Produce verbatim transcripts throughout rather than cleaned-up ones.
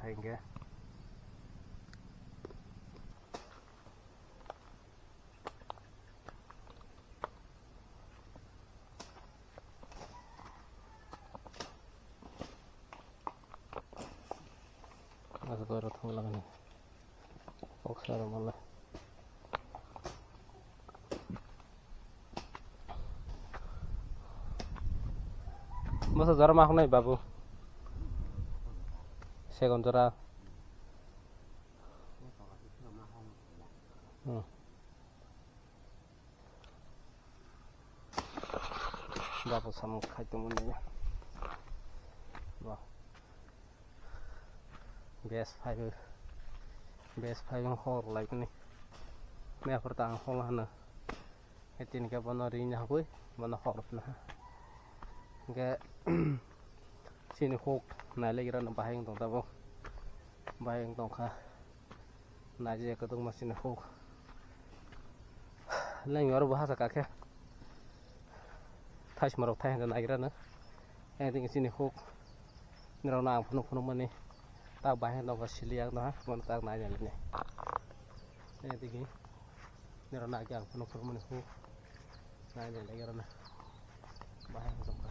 Hingke. Aswk oro thang lagani. Kok sa rw male. Masa jora ma hwnwi babu. Segon jora. Hmm. Babu samung khai tongmani. Bo. Bes phai, bes phai hor lai kani. Me aphor ta ang hol hana. Etin ke bono ring hapui, bono hor na. Ke sini hok nai lagi rana bahai tong tabo. Bahai tong kha. Naijak kwdwkma chini huk. Leng oro bo hachak kha khe. Thaisma rok thai hwnwi nagira no. Yang tini chini huk. Nirok no ang phunuk phunuk mani. Tak bahai no sili yang no ha. Bono tak nai nai ni. Yang tini. Nirok no ang phunuk phunuk mani huk. Nai nai lagi rana. Bahai wng tongkha.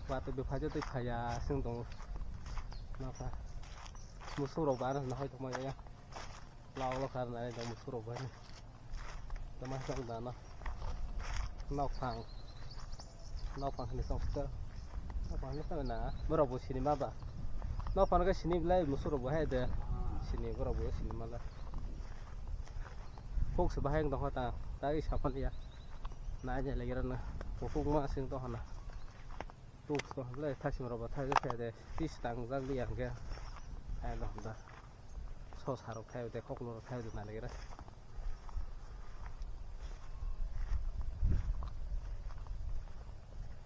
Watwi bwphai twi phaiya chwng tongo. Nokha. Musuk rok ba nahoi tongma ya. Lao lo kar nai tong musuk rok bai. Tama chwng dana. Nokphang. Nokphang hwnwi tong khe. Nokphang hwnwi tong na. Borok bo sini ma ba. Nokphang khe sini belai musuk rok bo hai de. Sini borok bo sini ma la. Kok se bahai wng tong kha ta. Ta i sapan ya. Nai nai lagi rana. Kok ma sing tong hana. Tuk to belai thaising rok bo thai khe de. Tis tang jak li ya khe. Hai lo da. Sosa rok thai de, khoklo rok thai de nai lagi ra.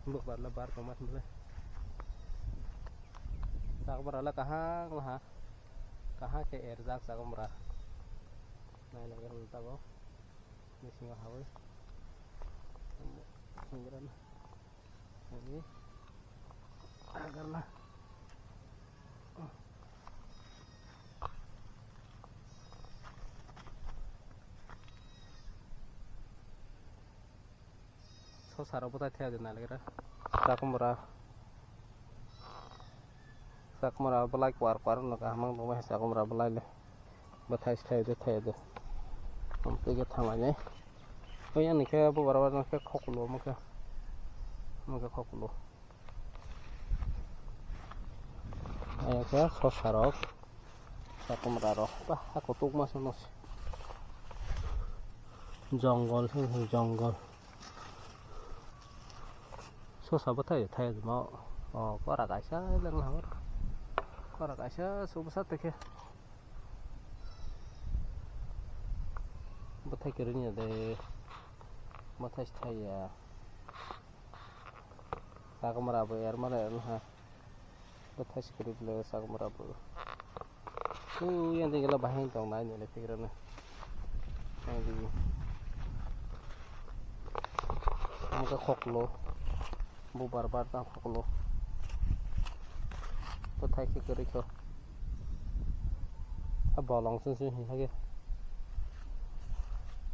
Bo barla bar tongma tongma le. Chakmara le kahang laha. Kahang khe erjak chakmara. Nai lagi ra tabo. Bisingo hawi. Singgra na. Ini. Agar lah. Sosa rok bwthai thaya de nai lagi ra. Chakmura. Chakmura belai kwar kwar no kaham wng tongma hai chakmura belai le. Bwthai se thaya de thaya de. Twi khe thanglai nai. Oi ani khe bubar bar no khe khoklo omo khe. Omo khe khoklo. Aya khe sosa rok. Chakmura rok. Bah, ha kutuk ma se no se. Jongol se, jongol. Sosa bwthai thai ma. O, kora kaisa lang na hor. Kora kaisa su bwsa te khe. Bwthai kwrwini de. Bwthai se thai ya. Chakmura bo er male er ha. Bwthai se kwrwi bwle chakmura bo. Uyang de gela bahai tong nai nile phikrano. Ang di. Ang ka khoklo. Bubar bar ta khoklo. Bwthai se kwrwi kho. A bolong sung sung hin hage.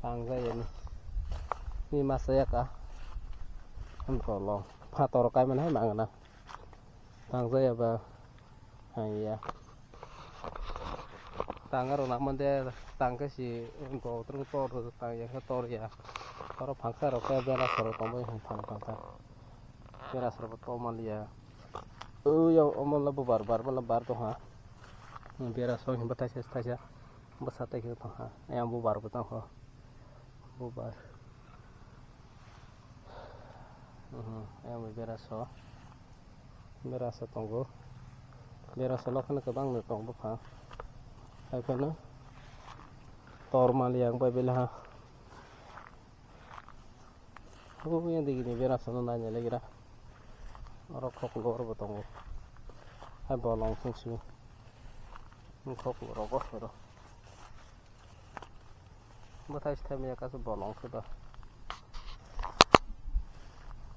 Tang jaya ni. Ni masa ya ka. Ang bolong. Phator kai man hai mangna. Tang jaya ba. Hai ya. Tang aro na mande tang ka si go tor tor tang ya ka tor ya. Oro phangsa ro ka bela soro tong bai phang phang ka. Bela soro to mal ya. O ya o mal bu bar bar bala bar to ha. Bera so hin batai ses taisa. Basa tai ke to ha. Ya bu bar bu tang ho. Bu bar. Mhm, ya bu bera so. Berasa tongo. Berasa lokhano kwbangno tong bwkha. Haiphano tor mali ang bai belaha. Obo yang digini berasa no naina legira. Oro khoklo oro bo tongo. Hai bolong sung sung. Khoklo rogo oro. Bwthai se thaimaya kaisa bolong khe ba.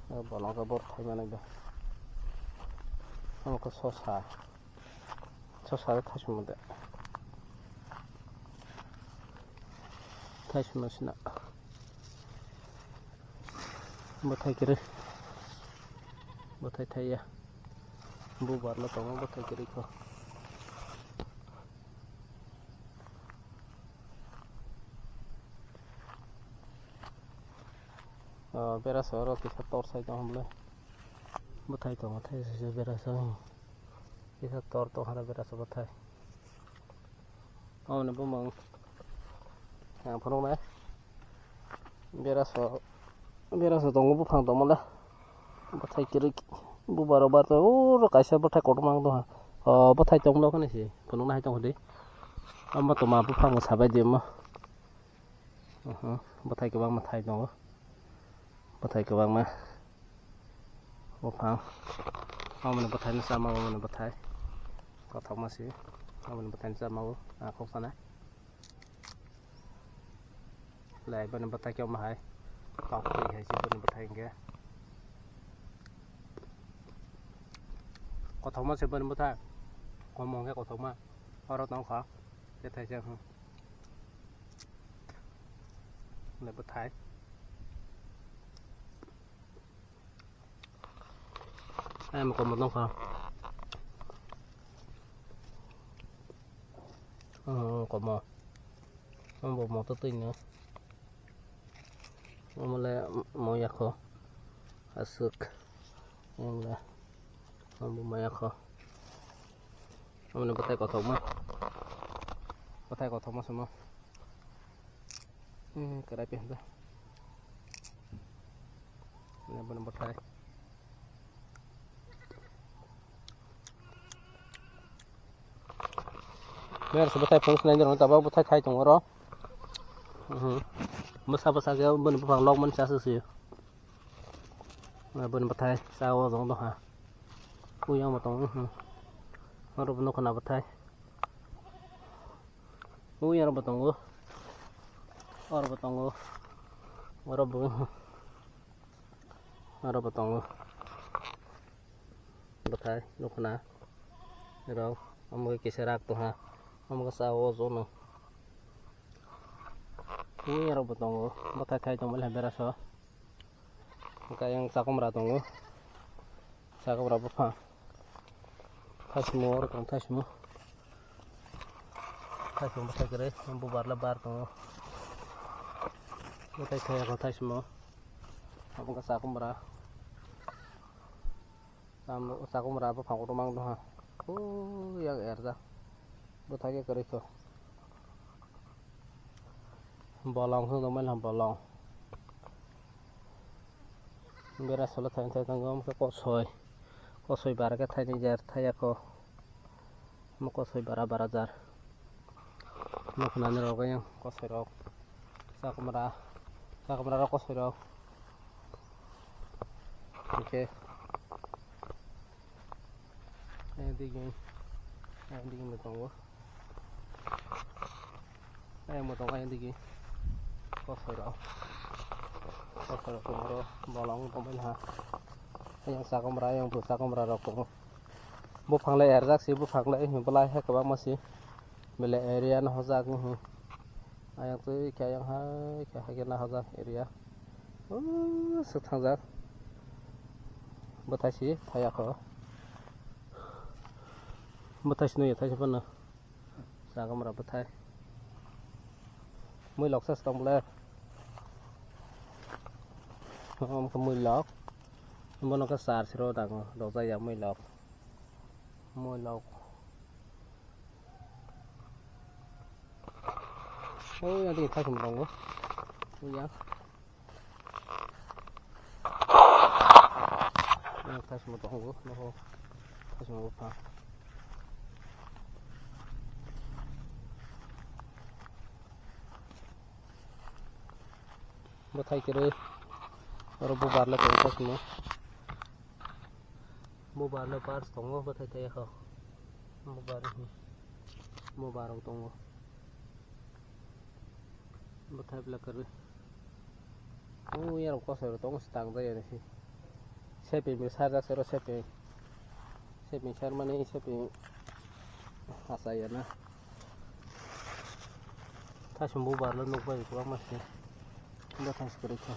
Bolong khe bor thai manai do. Omo khe sosa. Sosa thai sumode. Thai sumna sina. Bwthai kwrwi. Bwthai thai ya. Bubar no tongo bwthai kwrwi kho. O, bera sa oro kisa tor sai tong hamle. Bwthai tongo thai sisa bera sa. Kisa tor tong hara bera sa bwthai. Omo ni bumung. Ang phunuk nai. Bera sa, bera sa tongo buphang tongmole. Bwthai kwrwi bubar o bar tongo. Uro kaisa bwthai kotorma wng tongha. O, bwthai tongmole okhani se. Phunuk nai tong di. Omo toma buphang bo sabai di omo. Aha, bwthai kwbangma thai tongo. Bwthai kwbangma. Buphang. Omo ni bwthai no chama, omo ni bwthai. Kothoma se. Omo ni bwthai no chama o. Ah, kok sana. Lai bani bwthai khe omo hai. Kok twi hai se bani bwthai hwnkhe. Kothoma se bani bwthai. Omo hwnkhe kothoma. Oro tong kha. Tei thaisa, hmm. Le bwthai. Ai mo komo tong kha. Oh, komo. Omo bo moto twi no. Omo le mo yakho. Aswk. Omo le. Omo bo mo yakho. Omo ni bwthai kothokma. Bwthai kothokma se mo. Hmm, kwrai phi hwnda. Omo ni bwthai. Mer se bwthai phung sinai dorong, tabuk bwthai thai tongo oro. Mhm. Bwsa bwsa khe bwni buphang lok mani chasuk se. Bwni bwthai cha o jong dong ha. Uyang bo tongo, mhm. Oro bo nukho na bwthai. Uyang oro bo tongo. Oro bo tongo. Oro bo, oro bo tongo. Bwthai nukho na rok, omo khe kisa rak tongha, omo khe cha o jono. Uyang rok bo tongo, bwthai thai tongmani hai bera so. Hwnkhe ayang chakomra tongo, chakomra buphang. Thaisimo, oro tong thaisimo. Thaisimo bwthai kwrwi, bubar le bar tongo. Bwthai thai ako thaisimo. Abo wngkha chakomra. Chakomra buphang kotorma wng tongha. Uyang erjak. Bwthai khe kwrwi kho. Bolong se tongmani ha bolong. Bera solo thaini thai tongo, omo khe kosoi. Kosoi bara khe thaini jar thai ako. Omo kosoi bara bara jar. Omo khe nani rok yang kosoi rok. Chakomra. Chakomra rok kosoi rok. Hwnkhe. Ayang digi, ayang digi mo tongo. Ayang mo tongo, ayang digi. Kosoi rok. Kosoi rok tongo oro, bolong tongmani ha. Ayang chakomra, ayang bo chakomra rok tongo. Buphang le erjak se, buphang le belai hai kwbangma se. Belai area no hojak, mhm. Ayang twi khe ayang hai khe hai khe na hojak area. Uhh, swk thangjak. Bwthai si thai ako. Bwthai si nui thai si phano. Chakomra bwthai. Mui lok sa se tong bwle. Omo khe mui lok. Bono khe char siro dango. Rojak ya mui lok. Mui lok. Oh, yang tinggi thai sumber tongo. Oh, yang. Yang thai sumber tongo. Noho. Thai sumber bupha. Bwthai kwrwi. Oro bubar le tongo thai sumber. Bubar le pars tongo, bwthai thai kho. Bubar, hmm. Bubar rok tongo. Bwthai bwla kwrwi. O yarok kosoi rok tongo, se tangjak ya nisi. Seping bai sarjak se oro seping. Seping sarmani seping asai ya na. Thaichung bubar lo nukbai kwbangma se. Bo thaichung kwrwi kha.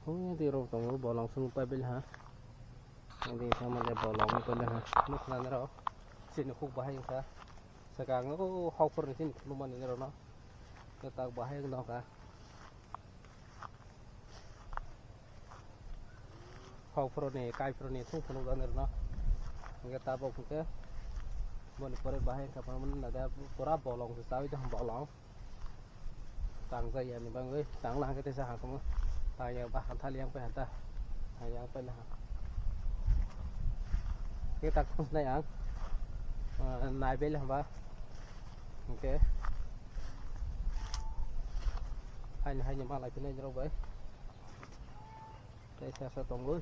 Hwnwi di rok tongo bolong se nukbai bili ha. Di tamo le bolong nukbai bili ha. Nukna nero. Chini huk bahai wngkha. Swkang o hokphor ni chini khulumani nero no. Kwtak bahai wngkha. Hokphoroni, kaiphoroni thung phunukjak nirokno. Hingke tabok hingke boni pore bahai wngkha phano mani nadia pura bolong se chaui tong bolong. Tangjak yani bangwi tangla hingke tesa hangkhe tangya ba hantha liyang pai hantha. Tangya pai laha. Hingke tak thung sinai ang. Ah, nai bele hamba. Hingke. Haini, haini malai phinai nirok bai. Tei sasa tongwi.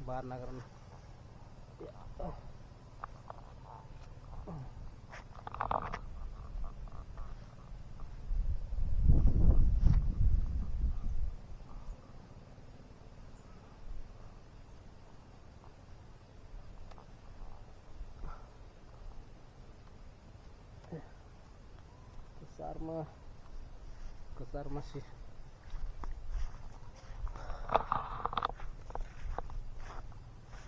Bar nagrana. Kwchar ma, kwchar ma si.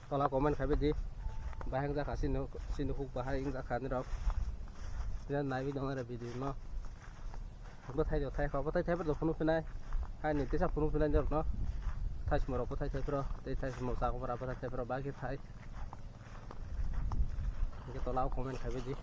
Tola comment khai di. Bahai wngjakha sini, sini huk bahai wngjakha nirok. Naiwi dong oro video no. Bwthai rok thai kha, bwthai thai phano phunuk phinai. Haini tisa phunuk phinai norokno. Thai sumorok bwthai thai phro, tei thai sumor chakmara bwthai thai phro, baki thai. Hingke tola o comment khai di.